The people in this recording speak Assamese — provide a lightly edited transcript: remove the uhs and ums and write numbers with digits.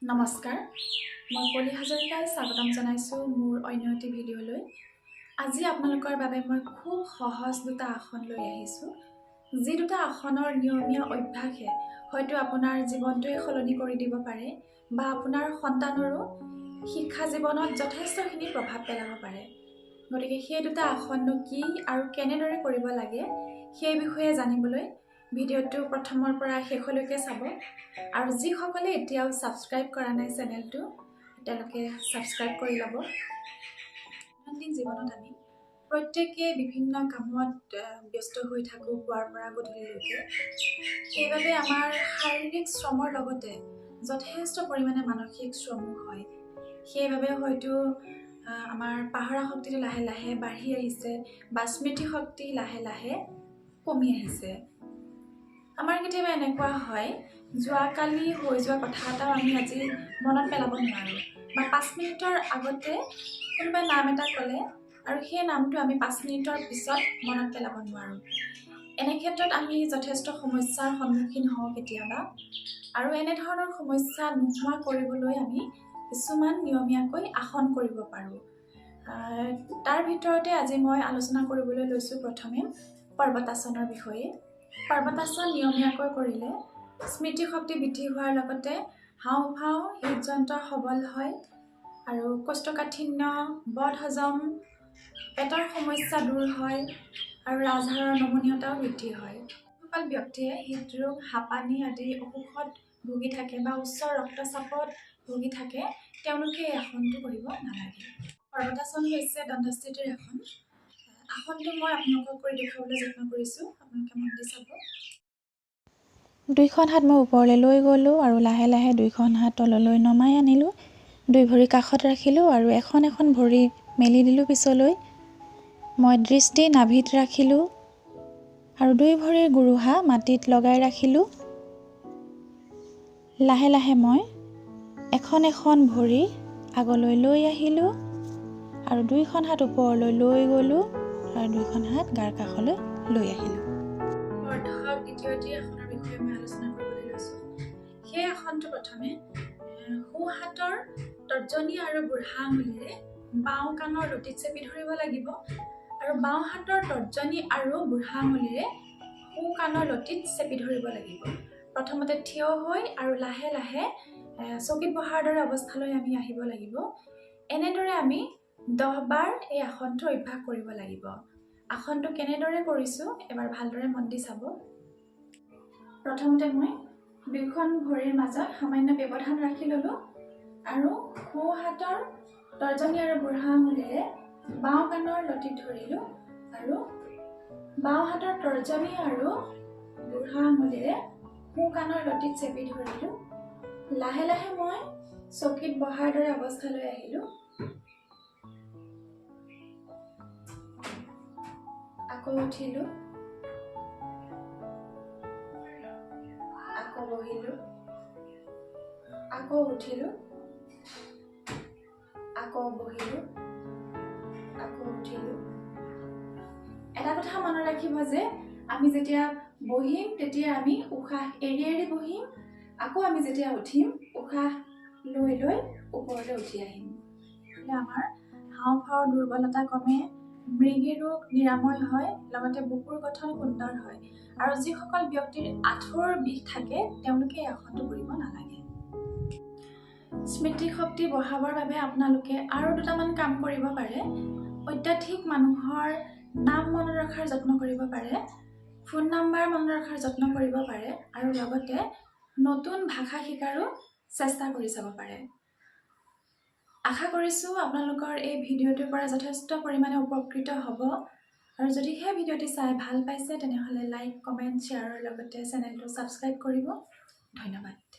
নমস্কাৰ, মই পলি হাজৰিকাই স্বাগতম জনাইছোঁ মোৰ অন্য এটি ভিডিঅ'লৈ। আজি আপোনালোকৰ বাবে মই খুব সহজ দুটা আসন লৈ আহিছোঁ, যি দুটা আসনৰ নিয়মীয়া অভ্যাসে হয়তো আপোনাৰ জীৱনটোৱে সলনি কৰি দিব পাৰে বা আপোনাৰ সন্তানৰো শিক্ষা জীৱনত যথেষ্টখিনি প্ৰভাৱ পেলাব পাৰে। গতিকে সেই দুটা আসননো কি আৰু কেনেদৰে কৰিব লাগে সেই বিষয়ে জানিবলৈ ভিডিঅ'টো প্ৰথমৰ পৰা শেষলৈকে চাব। আৰু যিসকলে এতিয়াও ছাবস্ক্ৰাইব কৰা নাই চেনেলটো, তেওঁলোকে ছাবস্ক্ৰাইব কৰি ল'ব। দৈনন্দিন জীৱনত আমি প্ৰত্যেকেই বিভিন্ন কামত ব্যস্ত হৈ থাকোঁ পুৱাৰ পৰা গধূলিলৈকে। সেইবাবে আমাৰ শাৰীৰিক শ্ৰমৰ লগতে যথেষ্ট পৰিমাণে মানসিক শ্ৰমো হয়। সেইবাবে হয়তো আমাৰ পাহৰা শক্তিটো লাহে লাহে বাঢ়ি আহিছে বা স্মৃতি শক্তি লাহে লাহে কমি আহিছে। আমাৰ কেতিয়াবা এনেকুৱা হয়, যোৱাকালি হৈ যোৱা কথা এটাও আমি আজি মনত পেলাব নোৱাৰোঁ, বা 5 মিনিটৰ আগতে কোনোবাই নাম এটা ক'লে আৰু সেই নামটো আমি 5 মিনিটৰ পিছত মনত পেলাব নোৱাৰোঁ। এনে ক্ষেত্ৰত আমি যথেষ্ট সমস্যাৰ সন্মুখীন হওঁ কেতিয়াবা। আৰু এনেধৰণৰ সমস্যা নোহোৱা কৰিবলৈ আমি কিছুমান নিয়মীয়াকৈ আসন কৰিব পাৰোঁ। তাৰ ভিতৰতে আজি মই আলোচনা কৰিবলৈ লৈছোঁ প্ৰথমে পৰ্বতাসনৰ বিষয়ে। পৰ্বতাসন নিয়মীয়াকৈ কৰিলে স্মৃতিশক্তি বৃদ্ধি হোৱাৰ লগতে হাওঁফাওঁ, হৃদযন্ত্ৰ সবল হয় আৰু কোষ্ঠকাঠিন্য, বদহজম, পেটৰ সমস্যা দূৰ হয় আৰু ৰাজহাড়ৰ নমনীয়তাও বৃদ্ধি হয়। যিসকল ব্যক্তিয়ে হৃদৰোগ, হাঁপানি আদি অসুখত ভুগি থাকে বা উচ্চ ৰক্তচাপত ভুগি থাকে, তেওঁলোকে এই আসনটো কৰিব নালাগে। পৰ্বতাসন হৈছে দণ্ডস্থিতিৰ আসন। আসনটো মই আপোনালোকক কৰি দেখুৱাবলৈ যত্ন কৰিছোঁ, আপোনালোকে মন দি চাব। দুইখন হাত মই ওপৰলৈ লৈ গ'লোঁ আৰু লাহে লাহে দুইখন হাত তললৈ নমাই আনিলোঁ। দুই ভৰি কাষত ৰাখিলোঁ আৰু এখন এখন ভৰি মেলি দিলোঁ পিছলৈ। মই দৃষ্টি নাভিত ৰাখিলোঁ আৰু দুই ভৰিৰ গোৰোহা মাটিত লগাই ৰাখিলোঁ। লাহে লাহে মই এখন এখন ভৰি আগলৈ লৈ আহিলোঁ আৰু দুইখন হাত ওপৰলৈ লৈ গ'লোঁ আৰু দুইখন হাত গাৰ কাষলৈ লৈ আহিলোঁ। বৰ্ধক দ্বিতীয়টি আসনৰ বিষয়ে মই আলোচনা কৰিবলৈ লৈছোঁ। সেই আসনটো প্ৰথমে সোঁ হাতৰ তৰ্জনী আৰু বুঢ়া আঙুলিৰে বাওঁ কাণৰ লতিত চেপি ধৰিব লাগিব আৰু বাওঁ হাতৰ তৰ্জনী আৰু বুঢ়া আঙুলিৰে সোঁ কাণৰ লতিত চেপি ধৰিব লাগিব। প্ৰথমতে থিয় হৈ আৰু লাহে লাহে চকীত বহাৰ দৰে অৱস্থালৈ আমি আহিব লাগিব। এনেদৰে আমি 10 বাৰ এই আসনটো অভ্যাস কৰিব লাগিব। আসনটো কেনেদৰে কৰিছোঁ এবাৰ ভালদৰে মন দি চাব। প্ৰথমতে মই দুইখন ভৰিৰ মাজত সামান্য ব্যৱধান ৰাখি ল'লোঁ আৰু সোঁ হাতৰ তৰ্জনী আৰু বুঢ়া আঙুলিৰে বাওঁ কাণৰ লতিত ধৰিলোঁ আৰু বাওঁ হাতৰ তৰ্জনী আৰু বুঢ়া আঙুলিৰে সোঁ কাণৰ লতিত চেপি ধৰিলোঁ। লাহে লাহে মই চকীত বহাৰ দৰে অৱস্থালৈ আহিলোঁ। আকৌ উঠিলোঁ, আকৌ বহিলোঁ, আকৌ উঠিলোঁ, আকৌ বহিলোঁ, আকৌ উঠিলোঁ। এটা কথা মনত ৰাখিব যে আমি যেতিয়া বহিম তেতিয়া আমি উশাহ এৰি এৰি বহিম, আকৌ আমি যেতিয়া উঠিম উশাহ লৈ লৈ ওপৰলৈ উঠি আহিম। আমাৰ হাওঁফাওঁৰ দুৰ্বলতা কমে, মৃগী ৰোগ নিৰাময় হয়, লগতে বুকুৰ গঠন সুন্দৰ হয়। আৰু যিসকল ব্যক্তিৰ আঁঠুৰ বিষ থাকে তেওঁলোকে এই আসনটো কৰিব নালাগে। স্মৃতিশক্তি বঢ়াবৰ বাবে আপোনালোকে আৰু দুটামান কাম কৰিব পাৰে। অত্যাধিক মানুহৰ নাম মনত ৰখাৰ যত্ন কৰিব পাৰে, ফোন নাম্বাৰ মনত ৰখাৰ যত্ন কৰিব পাৰে আৰু লগতে নতুন ভাষা শিকাৰো চেষ্টা কৰি চাব পাৰে। আশা কৰিছোঁ আপোনালোকৰ এই ভিডিঅ'টোৰ পৰা যথেষ্ট পৰিমাণে উপকৃত হ'ব। আৰু যদিহে ভিডিঅ'টি চাই ভাল পাইছে তেনেহ'লে লাইক, কমেণ্ট, শ্বেয়াৰৰ লগতে চেনেলটো ছাবস্ক্ৰাইব কৰিব। ধন্যবাদ।